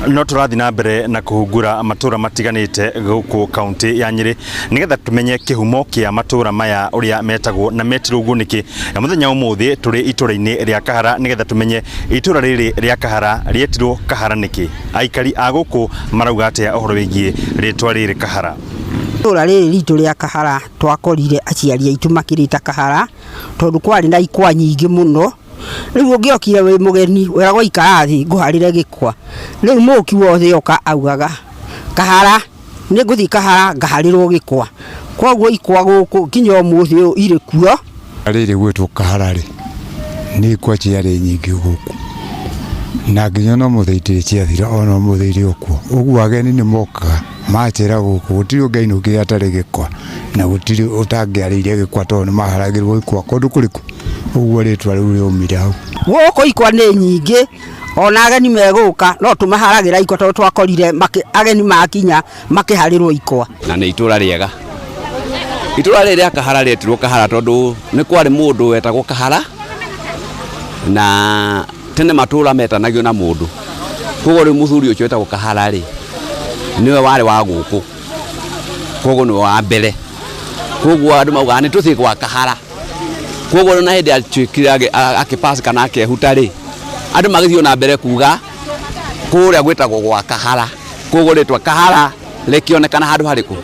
No tũrathiĩ na mbere na kũhungura matũra matiganĩte gũkũ kaunti ya Nyĩrĩ nĩgetha tũmenye kĩhumo kĩa matũra maya ũrĩa metagwo na metirwo ũguo nĩkĩ. Na mũthenya wa ũmũthĩ tũrĩ itũra-inĩ rĩa Kahara nĩgetha tũmenye itũra rĩrĩ rĩa Kahara rĩetirwo Kahara nĩkĩ. Aikari a gũkũ marauga atĩa ũhoro wĩgiĩ rĩtwa rĩrĩ Kahara. Itũra rĩrĩ ritũ rĩa Kahara twakorire aciari aitũ makĩrĩta Kahara tondũ kwarĩ na ikwa nyingĩ mũno. Rĩu ũngĩokire wĩ mũgeni weragwo ikara thĩ ngũharĩre gĩkwa. Rĩu mũki wothe oka augaga Kahara, nĩ ngũthiĩ Kahara ngaharĩrwo gĩkwa. Koguo ikwa gũkũ nginya ũmũthĩ ũyũ irĩ kuo. Rĩrĩ gwĩtwo Kahara rĩ, nĩ ikwa ciarĩ nyingĩ gũkũ na nginya ona ũmũthĩ itirĩ ciathira ona ũmũthĩ irĩ o kuo. Ũguo ageni nĩ mokaga macera gũkũ gũtirĩ ũngĩainũkire atarĩ gĩkwa na gũtirĩ ũtangĩarĩire gĩkwa tondũ nĩ maharagĩrwo ikwa kũndũ kũrĩkũ. Ũguo rĩtwa rĩu rĩaumire hau. Gũkũ ikwa nĩ nyingĩ ona ageni megũka no tũmaharagĩra ikwa tondũ twakorire ageni makinya makĩharĩrwo ikwa. Na nĩ itũra rĩega. Itũra rĩrĩ rĩa Kahara rĩetirwo Kahara tondũ nĩ kwarĩ mũndũ wetagwo Kahara na tene matũra metanagio na mũndũ. Koguo rĩu mũthuri ũcio wetagwo Kahara rĩ, nĩwe warĩ wa gũkũ, koguo nĩwe wa mbere. Koguo andũ maugaga nĩ tũthiĩ gwa Kahara. Koguo ona hĩndĩ atuĩkire akĩ pass kana akĩehuta rĩ, andũ magĩthiĩ na mbere kuga kũrĩa gwĩtagwo gwa Kahara. Koguo rĩtwa Kahara rĩkĩonekana handũ harĩkũ?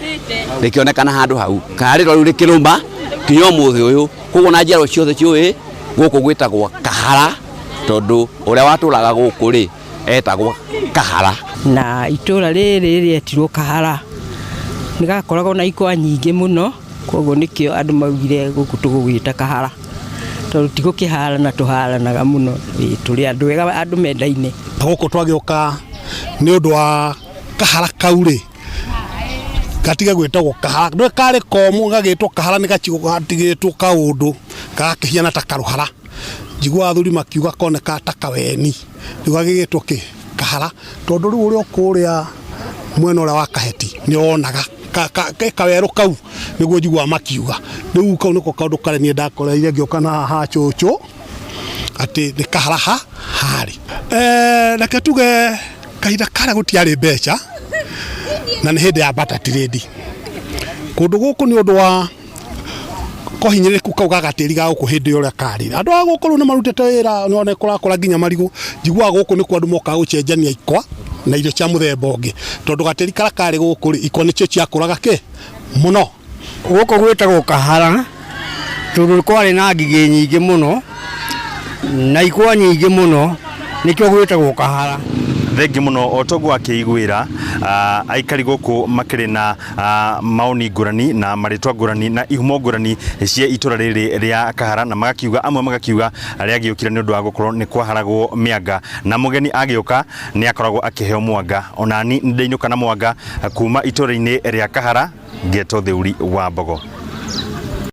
Rĩkĩonekana handũ hau. Kana rĩtwa rĩu rĩkĩrũma nginya ũmũthĩ ũyũ. Koguo ona njiarwa ciothe ciũĩ gũkũ gwĩtagwo Kahara tondũ ũrĩa watũraga gũkũ rĩ etagwo Kahara. Na itũra rĩrĩ rĩetirwo Kahara nĩ gakoragwo na ikwa nyingĩ mũno. Koguo nĩkĩo andũ maugire gũkũ tũgũgwĩta Kahara tondũ ti gũkĩharana tũharanaga mũno, tũrĩ andũ ega andũ mendaine. Gũkũ twagĩũka nĩ ũndũ wa kahara kau rĩ, gatige gwĩtagwo kahara, ndũĩ karĩ komũ gagĩtwo kahara nĩ gacigo gatigĩtwo kaũndũ gagakĩhiana ta karũhara. Njiguaga athuri makiuga konekaga ta kaweni, rĩu gagĩgĩtwo kĩ? Kahara, tondũ rĩu ũrĩ o kũrĩa mwena ũrĩa wa Kaheti nĩ wonaga kawerũ kau nĩguo njiguaga makiuga. Rĩu kau nĩko kaũndũ karĩa niĩ ndakoreire ngĩũka na haha cũcũ atĩ nĩ kahara harĩ. Reke tuge kahinda karĩa gũtiarĩ mbeca na nĩ hĩndĩ ya barter trade. Kũndũ gũkũ nĩ ũndũ wa kohinyĩrĩrĩku kau ga gatĩri ga gũkũ hĩndĩ ĩyo ũrĩa karĩ. Andũ a gũkũ rĩu nĩ marutĩte wĩra nĩ wona kũrakũra nginya marigũ. Njiguaga gũkũ nĩkuo andũ mokaga gũcenjania ikwa na irio cia mũthemba ũngĩ. Tondũ gatĩri karĩa karĩ gũkũ rĩ, ikwa nĩcio ciakũraga kĩ? Mũno. Gũkũ gwĩtagwo Kahara tondũ kwarĩ na ngigĩ nyingĩ mũno na ikwa nyingĩ mũno nĩkĩo gwĩtagwo Kahara. Thengiũ mũno o toguo akĩiguĩra aikari gũkũ makĩrĩ na maoni ngũrani na marĩtwa ngũrani na ihumo ngũrani cia itũra rĩrĩ rĩa Kahara, na magakiuga amwe magakiuga rĩagĩũkire nĩ ũndũ wa gũkorwo nĩ kwaharagwo mĩanga na mũgeni agĩũka nĩ akoragwo akĩheo mwanga. Onani nĩ ndainũka na mwanga kuma itũra-inĩ rĩa Kahara ngetwo Theuri wa Mbogo.